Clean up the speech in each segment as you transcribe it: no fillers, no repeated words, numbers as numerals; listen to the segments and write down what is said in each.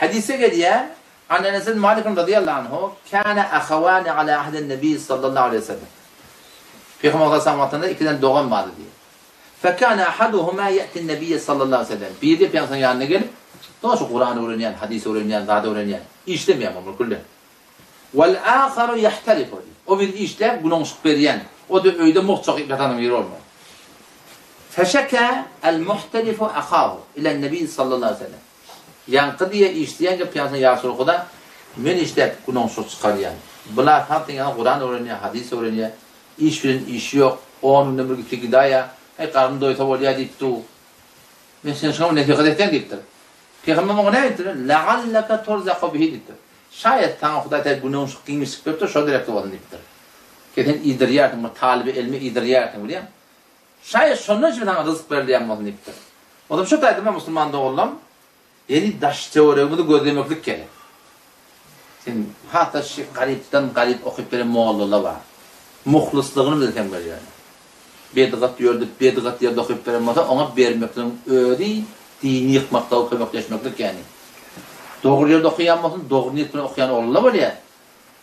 Hadysda gelýär, An Enes ibn Malik razyýallahu anhu, Kâne ahawâni alâ ahdin Nebi sallallahu aleýhi we sellem. Pygamber sallallahu wagtynda ikiden dogan bardy diýýär. Fekâne ahaduhumâ ýe'tin Nebiýe sallallahu aleýhi we sellem. Biri Pygamberyň ýanyna gelip, dogan şu Kurany öwrenýän, hadys öwrenýän, zat öwrenýän, işlemeýän bolmaly küllen. Wal aharu ýahtarifu diýip. O biri işläp günoňşuk berýän, o-da öýde mugt çakyp ýatanyň biri bolmaly. Feşeke el-muhtarifu ahahu ilen-nebi sallallahu aleýhi we sellem. Ýaňky diýe işleýän gep ýaňky ýaşulukyda men işläp günoňşuk çykarýan. Bula saltyň ýaňy Kuran öwrenýär, hadys öwrenýär. Iş bilen işi ýok. On günden bir gitse gidaýa. Heý garny doýsa bolýa diýip dur. Men sen şoňa nesihat etseň diýipdir. Pygamber oňa näme diýipdir? La'allaka turzaqu bihi diýipdir. Şaýat saňa Hudaý Tagala günoňşuk giňişlik beripdir, şo derekde bolsun diýipdir. Ki sen iýdirýärsiň, bir talyby elmi iýdirýärsiň bilýäňmi? Şaýat şondan üçin saňa ryzk berilýän bolsun diýipdir. Ozam şu taýda musulman doganlam ýeni daş töweregimizi gözlemeklik gerek. Sen hata şu garypdan garyp okyp beren mollalar bar. Muhlyslygyny bilseň berýärler. Bedgat ýörde bedgat ýerde okyp beren bolsa oňa bermekligiň özi dini ýykmaklyga kömekleşmeklik ýani. Dogry ýerde okaýan bolsun dogry niýet bilen okaýan oglanlar bolýar.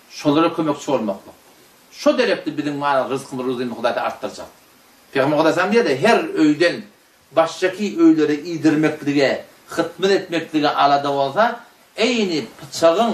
Şolara kömekçi bolmaklyk. Şo derekde biziň mal ryzkymyzy ruzymyzy Hudaý artdyrjak. Pygamber Hudaýsalam diýýär-de, her öýden başjaki öýlere iýdirmeklige, hytmet etmeklige alada bolsa, eýni pyçagyň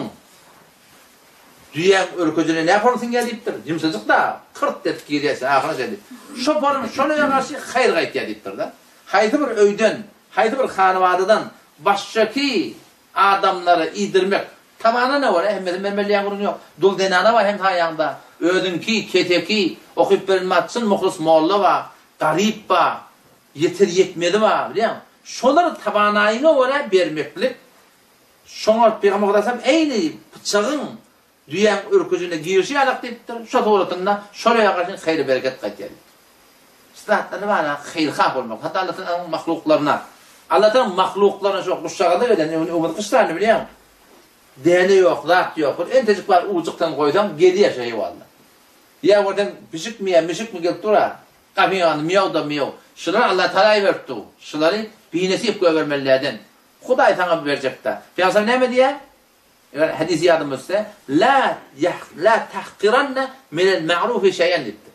düýäň örkejine nä porum siňýär diýipdir. Ýumşajyk-da, kyrt edip girýär içine, ahyry şeýdip. Şo porum şol öýe garşy haýyr gaýtýar diýipdir-de. Haýsy bir öýden, haýsy bir hanabadadan başjaki Adamlara iýdirmek. Tabana ne bar, hemmesini men bilýän gürrüň ýok. Dul zenana bar hem saýaňda. Özüňki, keseki, okyp bilinmez çyn muhlys molla bar, garyp bar, ýeter ýetmezi bar, bilýäňmi? Şolary tabanaýyňa görä bermeklik, şoňa Pygamber Hudaýam eýni pyçagyň Düýäň ürküjine girişi ýalak diýipdir. Şo suratynda şol öýe garşy haýyr-bereket gaýtýar diýipdir. Şu zatlarda bar-a haýyrhah bolmak. Hatda Alla Tagalaň mahluklaryna, Alla Tagalaň mahluklaryna şo guşjagaza gelen, öňüni öwmez gyşlarny bilýäňmi? Däne ýok, zat ýok. Bir entejik bar ujykdan goýsaň gelýär şo heýwanlar. Ýa görseň pişikmi ýa mişikmi gelip dur-a. Gapyň ýanynda miýaw-da miýaw. Şulary Alla Tagala iberip dur. Şulary binesip goýbermelilerden. Hudaý saňa berjek-dä. Pygamber näme diýýär? Eger hadys ýadyma düşse, La la tahkiranna minel ma'rufi şeýen diýipdir.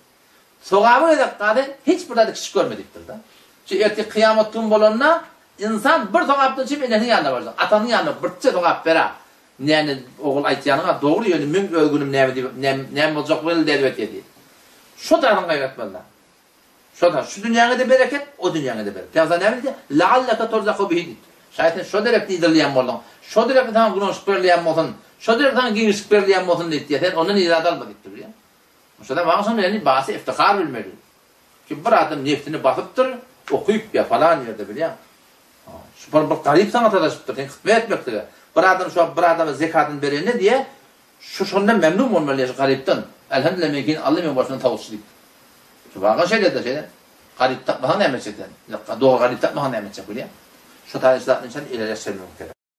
Sogaby gezek zady hiç bir zady kiçi görme diýipdir-de. Şu ertir kyýamat gün bolanda ynsan bir sogapdan çykyp enesiniň ýanyna barjak, atasynyň ýanyna birçe sogap ber-ä. Näme ogul aýtýanyň-a dogry ýöne meň öz günüm näme diýip näme boljak welin elbetde diýip. Şo tarapyny gaýratmaly. Şonda şu dünýäňe-de bereket, o dünýäňe-de bereket. Pygamber näme diýdi? La'alleke turzaku bihi diýdi. Şaýat sen şo derekde iýdirilýän bolduň. Şo derekde saňa günaşyk berilýän bolsun. Şo derekde saňa giňişlik berilýän bolsun diýdi. Sen ondan irade alma diýipdir bilýäňmi? Şonda maňa şonda ýagny basy iftihar bilmeli. Ki bir adam nebsini basypdyr, okyp ýa falan ýerde bilýäň. Şu bir bir garyp saňa sataşypdyr, sen hyzmat etmeklige. Bir adam şu bir adama zekatyny berende diýe, Şu şondan memnun bolmaly şu garypdan. Elhamdülillah meňkini aldy meň başymdan tawusçy diýip. Şu waka şeýle-de şeýle. Garyp tapmasaň näme etjek sen? Dogry garyp tapmasaň näme etjek bilýäň? Şu taýda şu zatlar üçin ileri geçirmek gerek.